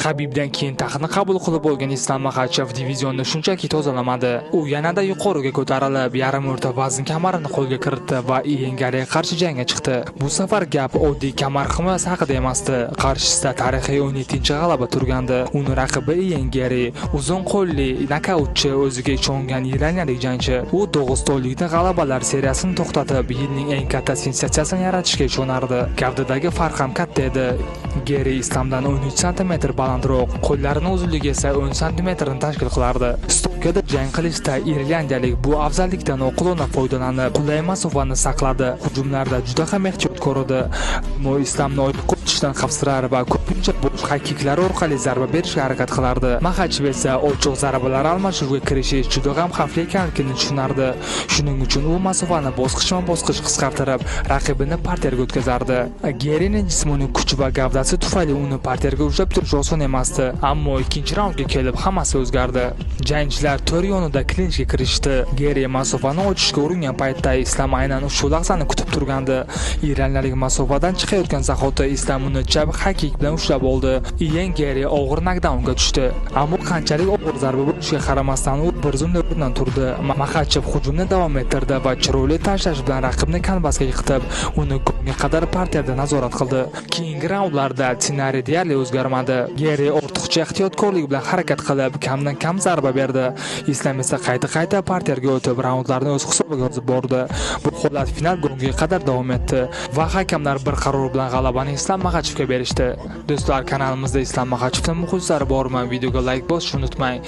Habibdan keyin taxtni qabul qilib olgan Islom Maxachev divizionni shunchaki tozalamadi. U yanada yuqoriga ko'tarilib, yarim o'rta vazn kamarini qo'lga kiritdi va Ian Garryga qarshi jangga chiqdi. Bu safar gap oddiy kamar himoyasi haqida emasdi. Qarshisida tarixiy 17-g'alaba turgandi. Uni raqibi Ian Garry, uzun qo'lli nokautchi, o'ziga ishongan irlandiyalik jangchi. U dog'istonlikni g'alabalar seriyasini to'xtatib, yilning eng katta sensatsiyasini yaratishga ishonardi. Gavdadagi farq ham katta edi. Garry Islomdan 13 sm balandroq, qo'llarining uzunligi esa 10 sm ni tashkil qilardi. Stoykada jang qilishda irlandiyalik bu afzallikdan oqilona foydalanib, qulay masofani saqladi. Hujumlarda juda ham ehtiyotkor edi. Ammo Islomni oyoqqa o'tishdan xavfsirar va ko'pincha bo'sh high-kicklari orqali zarba berishga harakat qilardi. Maxachev esa ochiq zarbalar almashuviga kirishish juda ham xavfli ekanligini tushunardi. Shuning uchun u masofani bosqichma-bosqich qisqartirib, raqibini parterga o'tkazardi. Garryning jismoniy kuchi va gavdasi tufayli uni parterga ushlab turish oson emasdi. Ammo ikkinchi raundga kelib hammasi o'zgardi. Jangchilar to'rt yonida klinchga kirishdi. Garry masofani ochishga uringan paytda Islom aynan shu lahzani kutib turgandi. Irlandiyalik masofadan chiqayotgan zahoti Islom uni chap high kick bilan ushlab oldi. Ian Garry og'ir nokdaunga tushdi. Ammo qanchalik og'ir zarba bo'lishiga qaramasdan, u bir zumda o'rnidan turdi. Maxachev hujumni davom ettirdi va chiroyli tashlash bilan raqibni kanvasga yiqitib, uni gongga qadar parterda nazorat qildi. Keyingi raundlarda ssenariy deyarli o'zgarmadi. Garry ortiqcha ehtiyotkorlik bilan harakat qilib, kamdan kam zarba berdi. Islom esa qayta-qayta parterga o'tib, raundlarni o'z hisobiga yozib bordi. Bu holat final gongiga qadar davom etdi va hakamlar bir qaror bilan g'alabani Islom Maxachevga berishdi. Do'stlar, kanalimizda Islom Maxachevning muxlislari bormi? Videoga like bosishni unutmang.